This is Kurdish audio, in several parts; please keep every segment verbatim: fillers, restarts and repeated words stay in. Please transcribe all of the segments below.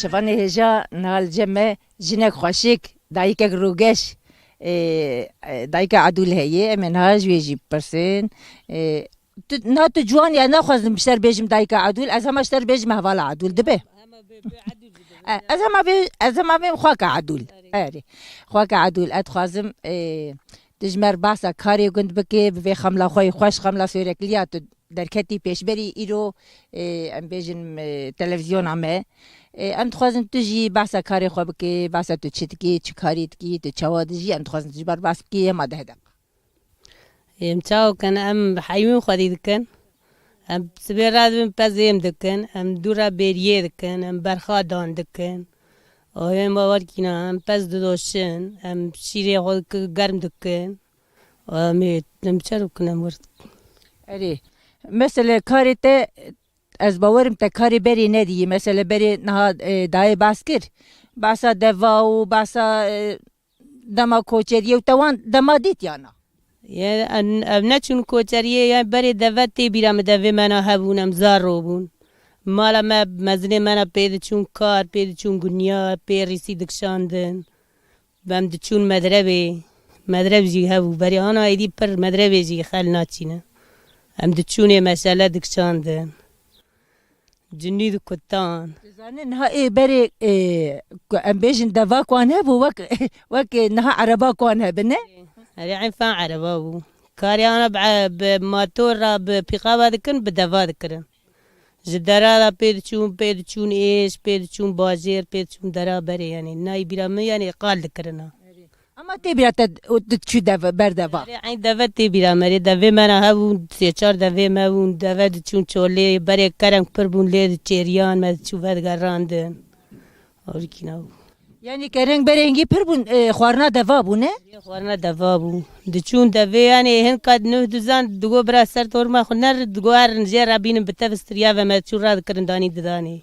Şivanê hêja niha li cem me jinek xweşik, dayikek rûgeş, e, e, dayika Edûl heye, em ê niha ji wê jî bipirsin. E, tu, niha tu ciwan ya, naxwazim ji te re bêjim dayika Edûl, ez hema ji te re bêjim hevala Edûl dibe. E, ez hema bê, ez hema bêm xwaka Edûl. Erê. Xwaka Edûl, ez dixwazim, e, tu ji me re behsa karê gund bike, bi vê xemla xwe yê xweş, xemla Soreklî ya tu derketî pêşberî îro, e, em bêjin, e, televîzyona me. E, em dixwazin tu jî behsa karê xwe bikî, behsa tu çi dikî, çi karî dikî, tu çawa dijî, em dixwazin tu ji ber behs bikî, hema deh deqa. Em çawa kin, em heyûn xwedî dikin. Em sibê radibin pez êm dikin, em dûra bêriyê dikin, em berxa dan dikin. Oyên bawerkîna, em pez didoşin, em şîrê xwe germ dikin. Em ê, em çer bikin, em wir. Erê. Mesele karê te, ez bawerim te karê berê nediyî. Mesele berê niha, e, dayê behs kir. Behsa deva û behsa, e, dema koçeriyê û te wan dema dît ya na? Ye, en-, ev neçûn koçeriyê, ye berê deve tê bîra min, devê me na hebûn, em zar robûn. Mala me, mezinê me na pê diçûn kar, pê diçûn gunya, pê rîsî dikişandin. Em diçûn medrebê. Medreb jî hebû. Berê ana êdî pir medrebê jî xel naçîne. Em diçûnê meşele dikişandin. Cinî dikutan. Dizane niha ê berê, ê, ku em bêjin deva ku an hebû, wek, wek niha ereba ku an hebin, ne? Erê, eyn fan ereba bû. Karê ana bi, bi motor re, bi pîqaba dikin, bi deva dikirin. Ji dera de pê diçûn, pê diçûn êş, pê diçûn bajêr, pê diçûn dera berê, yanî nayî bîra min, yanî qal dikirina. Ama tê bîra te, tu diçû deve, ber deva? Erê, eyn deve tê bîra me rê, devê me re hebûn, sê çar devê me bûn, deve diçûn çolê, berê kerem pir bûn, lê diçêriyan, me diçû vedigerandin. Orkîna bû. Yanî kereng berengî pir bûn, e, xwarina deva bû, ne? Xwarina deva bû. Diçûn devê, yanî hin kat nuh dizan, digo bira ser torma xwe ner, digo herin jê re bînin bi tev stiriya ve me diçû radikirin danî didanê.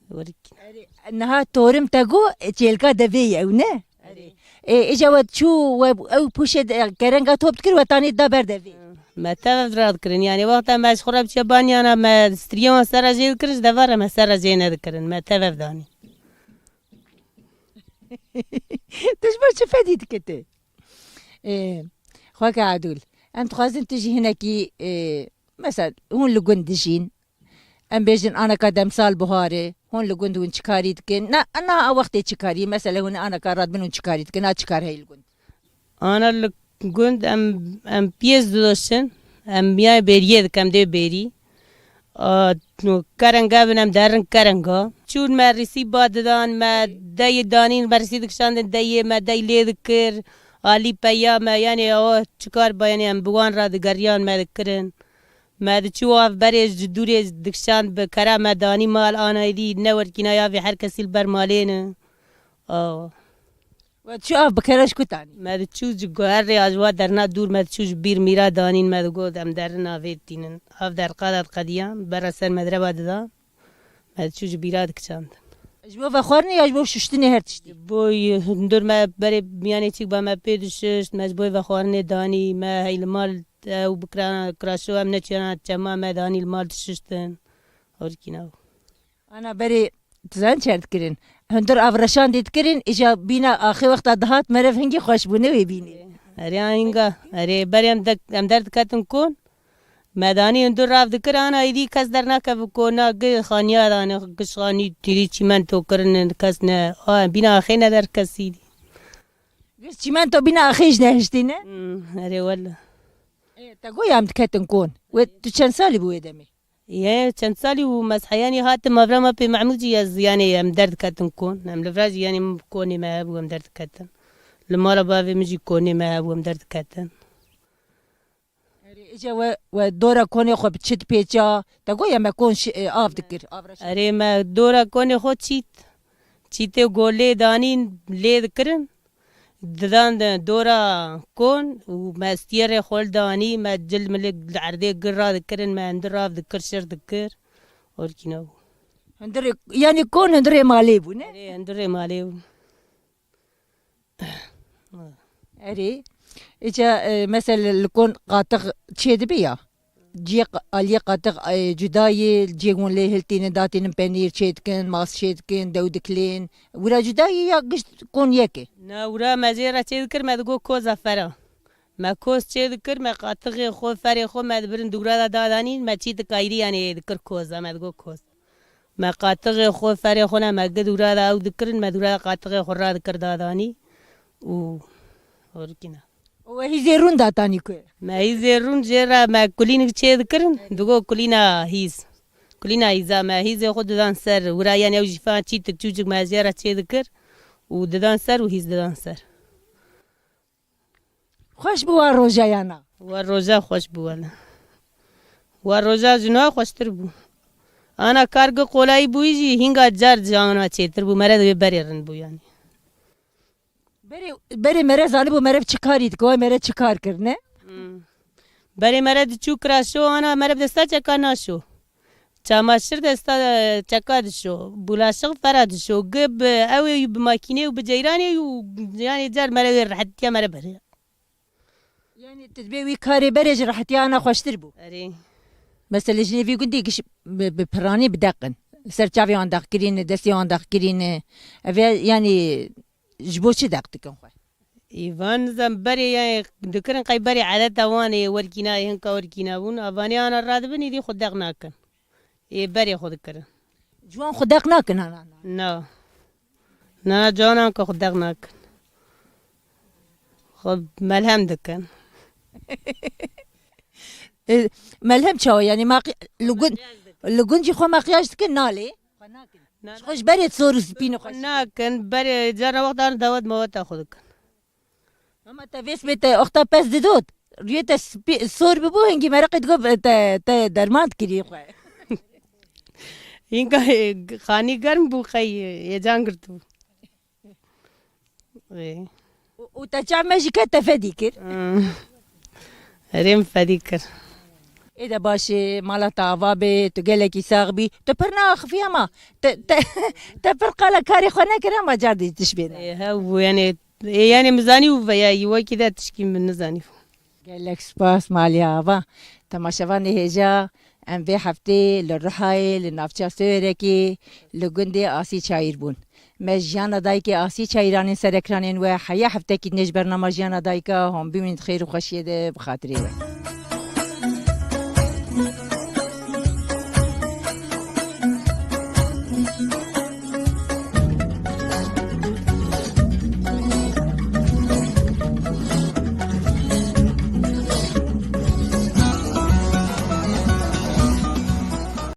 Werî. Erê, niha torim te got, çêlka devê ye ew, ne? Erê. Ê, îca we çû, we ew pûşê de, kerenga top dikir, we tanî da ber devê. Me tev ev radikirin, yanî wexta me ji xwe re biçiya banyana, me striyê wan ser re jê dikirin, ji deva re me ser re jê nedikirin, me tev ev danî. Tu ji bo çi fedî dikitî? Ê, xweke Edûl, em dixwazin tu jî hinekî, ê, mesela hûn li gund dijîn, em bêjin aneka demsal buharê, hûn li gund hûn çi karî dikin? Na, na a wextê çi karî? Mesela hûn aneka radibin hûn çi karî dikin? Na çi kar heye li gund? Ana li gund em, em piyêz didoşin, em ya bêriyê dikin, em dê bêrî. A, no, kerenga bin em derin kerenga. Çûn me rîsî ba didan, me dey danîn, me rîsî dikişandin deyê, me dey lê dikir. Alî peya me, yanî awa çi kar ba, yanî em bi wan re digeriyan me dikirin. Me diçû av berê ji dûrê dikişand bi kera me danî mal, ana êdî ne werkîna ya vê her kesî li ber malê ne. Awa. We çi av bi kere ji ku tanî? Me diçû ji guherê a ji wa derna dûr, me diçû ji bîr mîra danîn, me digot em derin avê tînin. Av derqa de diqediyan, bera ser medreba didan. Me diçû ji bîra dikişandin. Ji bo vexwarinê ya ji bo şuştinê her tiştî? Ji bo hundir me berê miyanê çîk ba me pê dişişt, me ji bo vexwarinê danî, me hey li mal ew bikirana kiraşo, em neçiyana çema me danî li mal dişiştin. Orkîna. Ana berê, tu zanî çer dikirin? Hundir avreşandî dikirin, îja bîna axê wexta dihat meriv hingî xweş bû, ne wê bînî. Erê, hinga, erê, berê em de, em derdiketin kon. Me danî hundir rav dikir, ana êdî kes dernakeve kona, gi xaniya dane, gi xanî tîrî çîmento kirine, kes ne, a, bîna axê ne der kesî dî. Gi çîmento bîna axê ji nehiştî ne? Hmm, erê wele. Ê, te got ya em diketin kon. Wê tu çend salî bû wê demê? Ye, çend salî û mezheyanî hatim mavra me pê Mehmûd jî ez, yanî em derdiketin kon. Em li vira jî, yanî konê me hebû, em derdiketin. Li mala bavê min jî konê me hebû, em derdiketin. Erê, îca we, we dora konê xwe bi çi dipêça? Te got ya me kon şi-, e, av dikir, av reşa. Erê, me dora konê xwe çît. Çîtê golê danîn lê dikirin. Didan de dora kon û me stiyerê xwe li danî, me cil milik li erdê gir radikirin, me hundir rav dikir, şir dikir. Orkîna bû. Hundirê, yanî kon hundirê malê bû, ne? Erê, hundirê malê bû. Erê. Îca, e, mesela li kon qatix çê dibe ya? Ciyê qa-, aliyê qatix, e, cuda yê, ciyê hûn lê hiltînin, datînin penîr çêdikin, mas çêdikin, dew diklên. Wira cuda yê ya gişt kon yek e? Na, wira me jê re çêdikir, me digot koza fera. Me koz çêdikir, me qatixê xwe, ferê xwe me dibirin dûra de dadanîn, me çî dikayrî yanê dikir koza, me digot koz. Me qatixê xwe, ferê xwe ne me gi dûra de ew dikirin, me dûra de qatixê xwe radikir dadanî û orkîna. Û we hîzê rûn datanî ku? Me hîzê rûn jê re me kulînik çê dikirin, digo kulîna hîz. Kulîna hîza me hîzê xwe didan ser, wira yanî ew jîfan çîtik çûçik me jê re çê dikir û didan ser û hîz didan ser. Xweş bû wa roja yana. Wa roja xweş bû wele. Wa roja ji niha xweştir bû. Ana kar gi qolayî bûyî jî hînga car ji ana çêtir bû. Mere divê berê rind bû yanî. Berê, berê mere zanibû mere bi çi karî dike, wê mere çi kar kir, ne? Hmm. Berê mere diçû kira şo, ana mere bi desta çeka naşo. Çamaşir desta çeka dişo, bulaşıq fera dişo, gi bi ew ê bi makînê û bi ceyranê û yanê car mere wê rehetiya mere berê. Yanî tu dibê wî karê berê ji rehetiya ana xweştir bû. Erê. Mesela jinê vî gundî giş bi, bi piranî bideqin. Ser çavê wan deqkirîne, destê wan deqkirîne. Ev ya, yanî ji bo çi deq dikin xwe? Îvan nizam berê yanî dikirin qey berê edeta wan ê werkîna ê hinka werkîna bûn. Avanê ana radibin îdî xwe deq nakin. Ê berê xwe dikirin. Ciwan xwe deq nakin ana? Na. Na, ciwanan ke xwe deq nakin. Xwe melhem dikin. E, melhem çawa? Yanî maqi-, li gund, li gund jî xwe makyaj dikin nalê? Xwe nakin. Na, ji xwe ji berê sor û spîn û xweş. Nakin, berê cara wextan dawet meweta xwe dikin. Ama te vês bê te oxta pez didot. Rûyê te spî-, sor bibû, hingî meraqê digot te, te derman dikirî xwe. Hînga, e, xanî germ bû, xey, e, hêcan girtibû. Ê. Û, û te çav me jî ke te fedî kir? Hmm. Erê min fedî kir. Ê de baş e, mala te ava bê, tu gelekî sax bî. Tu pir naaxifiya ma. Te, te, te pir qala karê xwe nekir ama car dî tişt bêne. Ê, hew bû, yanê, ê, yanê min zanî û veya yî wekî de tişkî min nizanî. Gelek spas, malê ava. Temaşevanê hêja, em vê heftê li Rihayê, li navça Siwerekê, li gundê Asî Çayîr bûn. Me jiyana dayikê Asî Çayîranên ser ekranên we heya heftekî dinê ji bernama Jiyana Dayika, hûn bimînin di xêr û xweşiyê de bi xatirê we.